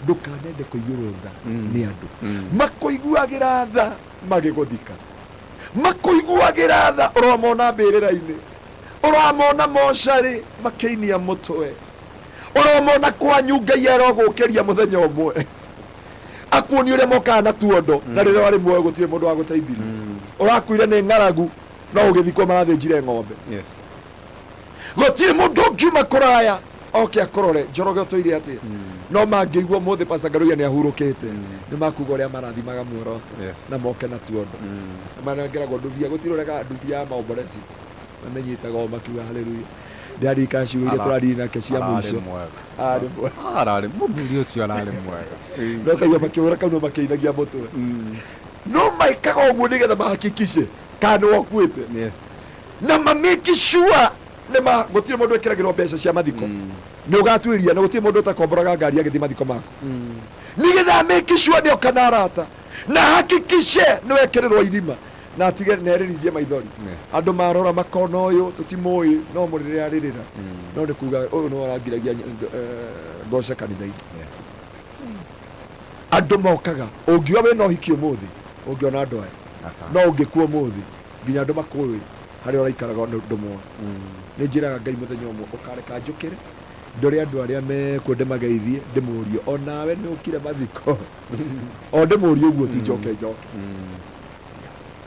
Ndũkanende kũiguĩrwo tha nĩ andũ. Makũiguagĩra tha magĩgũthika, makũiguagĩra tha ũramona mbĩrĩra-inĩ, ũramona mocarĩ makĩinia mũtwe, ũramona kwanyu Ngai arogũkĩria mũthenya ũmwe akuonia ũrĩa mokaga na tuondo. Na rĩrĩa warĩ muoyo gũtirĩ mũndũ wagũteithirie. Ũrakuire nĩ ng'aragu, no ũgĩthikwo marathĩnjire ng'ombe. Gũtirĩ mũndũ ũngiuma kũraya oke akũrore. Njoroge, ũtũire atĩa? No mangĩigua ũmũthĩ Pastor Ngaruiya nĩ ahurũkĩte, nĩ makuga ũrĩa marathimaga muoroto na moke na tuondo. Manengeragwo ndubia, gũtirĩ ũregaga ndubia ya maomboreci, mamenyitaga o makiuga haleluya. Ndĩraririkana ciugo iria tũrariri nake cia Ararĩ mũico. mwega. Ararĩ mwega. Ararĩ mũthuri ũcio, ararĩ mwega. No kaigua makĩhũra kanua makĩinagia mũtwe. No maĩkaga ũguo nĩgetha mahakikishe kana nĩ wokuĩte na mamake sure nĩ ma gũtirĩ mũndũ ĩkĩragĩrwo mbeca cia mathiko. Nĩ ũgatuĩria, na gũtirĩ mũndũ ũtakomboraga ngari agĩthiĩ mathiko maku nĩgetha make sure nĩ oka na arata na hakikishe nĩ wekĩrĩrwo irima na atige na erĩrithie maithori. Andũ marora makona ũyũ tũtimũĩ, no mũrĩrĩra rĩrĩra, no nĩ kuga ũyũ nĩwe ũrangiragia ngoce kanitha-inĩ. Andũ mokaga, ũngiuga wĩna ũhiki ũmũthĩ, ũngĩona andũ aya. No ũngĩkua ũmũthĩ, nginya andũ makũĩ harĩa ũraikaraga ndũmoĩ. Nĩ njĩraga Ngai mũthenya ũmwe ũkareka njũkĩre ndore andũ arĩa mekuo, ndĩmageithie, ndĩmũrie, onawe nĩ ũkire mathiko? O ndĩmũrie ũguo tu, njoke njoke.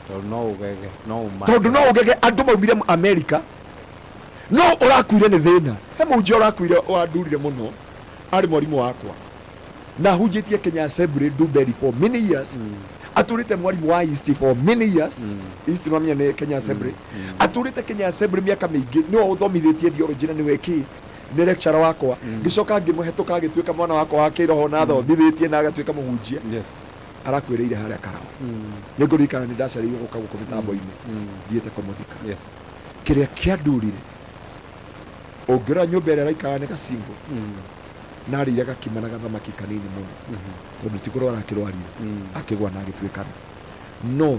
Tondũ no ũgege, no ũmake. Tondũ no ũgege andũ maumire Amerika, no ũrakuire nĩ thĩna. He mũhunjia ũrakuire wandurire mũno, arĩ mwarimũ wakwa na hunjĩtie Kenya Assembly Ndumberi for many years. Atũrĩte mwarimũ wa East for many years. East no amenya nĩ Kenya Assembly. Atũrĩte Kenya Assembly mĩaka mĩingĩ, nĩwe ũthomithĩtie theology na nĩwe kĩ nĩ lecturer wakwa. Ngĩcoka ngĩmũhetũka, agĩtuĩka mwana wakwa wa kĩroho na athomithĩtie na agatuĩka mũhunjia. Arakuĩrĩire harĩa Karao. Nĩ ngũririkana nĩ ndacereirwo gũka gũkũ mĩtambo-inĩ thiĩte kũmũthika. Kĩrĩa kĩandurire, ũngĩrora nyũmba ĩrĩa araikara nĩ gacingo na arĩire gakima na gathamaki kanini mũno, tondũ ti kũrwara akĩrwarire, akĩgwa na agĩtuĩkana. No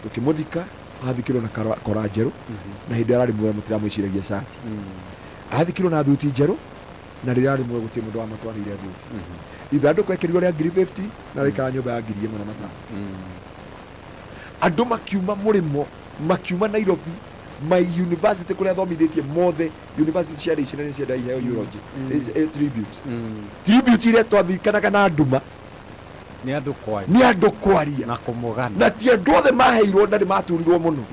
tũkĩmũthika, athikirwo na kora njerũ, na hĩndĩ ĩyo ararĩ muoyo mũtiramwĩciragia cati. Athikirwo na thuti njerũ, na rĩrĩa arĩ muoyo gũtirĩ mũndũ wamũtwarĩire thuti. Ithandũkũ ekĩrirwo rĩa ngiri 50 na araikara nyũmba ya 1500. Andũ makiuma mũrĩmo, makiuma Nairobi, my university kũrĩa athomithĩtie mothe, university ciarĩ ici na nĩ cienda iheo eulogy, tribute, tribute iria twathikanaga na nduma. Nĩ andũ kwaria. Nĩ andũ kwaria. Na kũmũgana. Na ti andũ othe maheirwo na nĩ maturirwo mũno.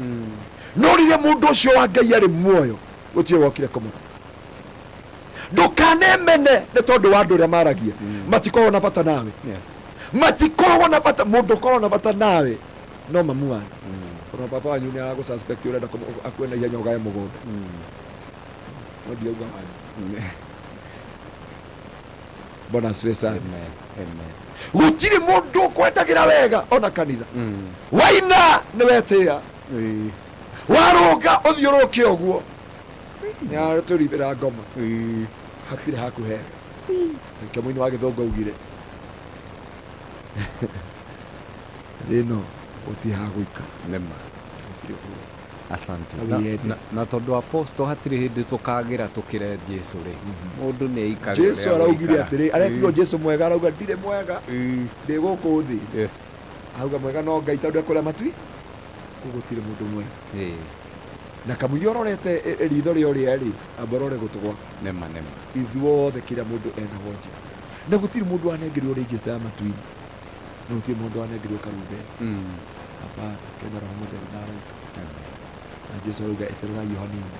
No rĩrĩa mũndũ ũcio wa Ngai arĩ muoyo, gũtirĩ wokire kũmũra. Ndũkanemene nĩ tondũ wa andũ ũrĩa maragia. Matikoragwo na bata nawe. Matikoragwo na bata. Mũndũ ũkoragwo na bata nawe no mamu wanyu. Ona baba wanyu nĩ aragũ suspect ũrenda akue na ihenya ũgae mũgũnda. No ndirauga wanyu. Bwana asifiwe sana. Amen. Amen. Gũtirĩ mũndũ ũkwendagĩra wega, ona kanitha. Waina nĩ wetĩa, warũnga ũthiũrũke ũguo nĩ aratũribĩra ngoma. Hatirĩ haku hega. Nĩkĩo mũini wa gĩthũngũ augire thĩ ĩno gũtirĩ ha gũikara. Nĩma. Gũtirĩ ũhurũko. Asante. Na Na, wĩyende. na tondũ apostle hatirĩ hĩndĩ tũkagĩra tũkĩre Jesu rĩ, mũndũ nĩ aikare Jesu ũrĩa araugire gũikara. atĩrĩ, aretirwo Jesu mwega, arauga ndirĩ mwega, ndĩ gũkũ thĩ. Auga mwega no Ngai, tondũ ekũrĩa matui kũu gũtirĩ mũndũ mwega. Na kamũira ũrorete ritho rĩa ũrĩa rĩ, amba ũrore gũtũ gwaku. Nĩma nĩma. Ithuothe kĩrĩa mũndũ ena wonje, na gũtirĩ mũndũ wanengerirwo register ya matu-inĩ, na gũtirĩ mũndũ wanengerirwo karumbeta. Hapana, kena Roho Mũtheru na araika. Amen. Na Jesu arauga etererai o hanini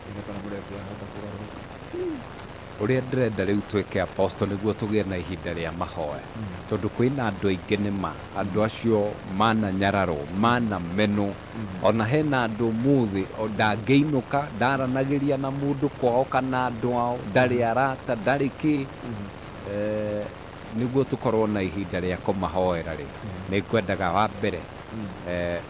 ene kana mũrebu yahota kũgarũrũka. Ũrĩa ndĩrenda rĩu twĩke, apostle, nĩguo tũgĩe na ihinda rĩa mahoya, tondũ kwĩna andũ aingĩ nĩma andũ acio mananyararwo, manamenwo. Ona hena andũ ũmũthĩ o ndangĩinũka, ndaranagĩria na mũndũ kwao kana andũ ao, ndarĩ arata, ndarĩ kĩ. Nĩguo tũkorwo na ihinda rĩa kũmahoera rĩ, nĩ ngwendaga wa mbere,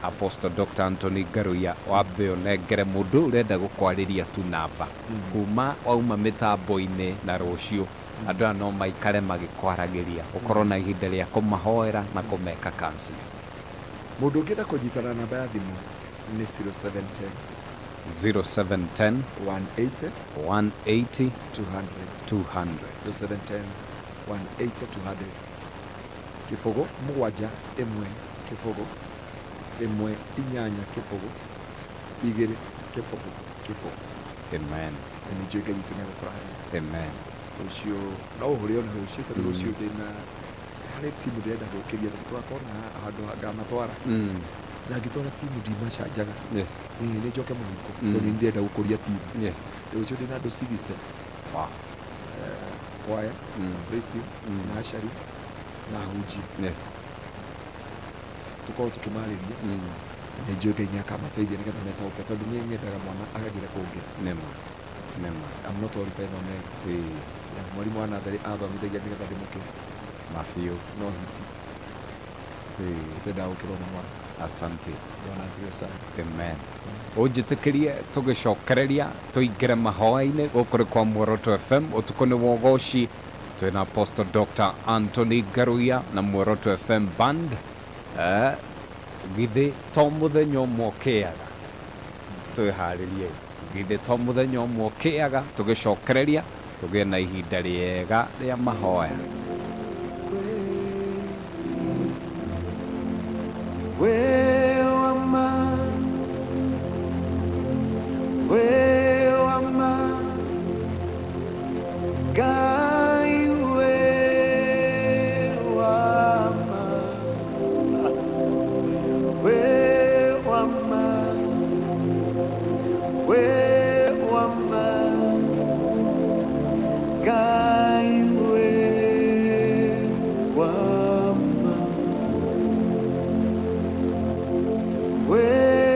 Apostle Dr. Anthony Ngaruiya, wambe ũnengere mũndũ ũyũ ũrenda gũkwarĩria tu namba kuma wauma mĩtambo-inĩ na rũciũ andũ aya no maikare magĩkwaragĩria, ũkorwo na ihinda rĩa kũmahoera na kũmeka counseling. Mũndũ ũngĩenda kũnyitana, namba ya thimũ nĩ 0710 0710 180 180 200. 200. 0710 180 200. 0 7 1 0 1 8 0 2 0 0. Amen. Na nĩ njũĩ Ngai witũ nĩ egũkũrathima. Amen. Rũciũ no ũhũre ona rũciũ, tondũ rũciũ ndĩna harĩ timu ndĩrenda gũkĩria, tondũ tũgakorwo na handũ ngamatwara. Na ngĩtwara timu ndimacanjaga. Ĩĩ, nĩ njoke mũhuko, tondũ nĩ ndĩrenda gũkũria timu. Rũciũ ndĩna andũ 60. Kwaya, praise team, na acari na ahunjia. Tũkorwo tũkĩmarĩria. Na nĩ njũĩ Ngai nĩ akamateithia nĩgetha metaũke, tondũ niĩ nyendaga mwana akagĩra kũngĩ. Nĩma nĩma. I'm not qualified no mega. Yeah, mwarimũ wa natharĩ athomithagia nĩgetha ndĩmũkĩre. Mabiũ. No hiti ndendaga gũkĩrwo nĩ mwana. Asante. Bwana asifiwe sana. Amen. Ũnjĩtĩkĩrie tũgĩcokereria tũingĩre mahoya-inĩ. Gũkũ nĩ kwa Muoroto FM, ũtukũ nĩ wogoci. Twĩna Apostle Dr. Anthony Ngaruiya na Muoroto FM band. Githĩ to mũthenya ũmwe ũkĩaga? Twĩharĩrie, githĩ to mũthenya ũmwe ũkĩaga? Tũgĩcokereria tũgĩe na ihinda rĩega rĩa mahoya. We wama we.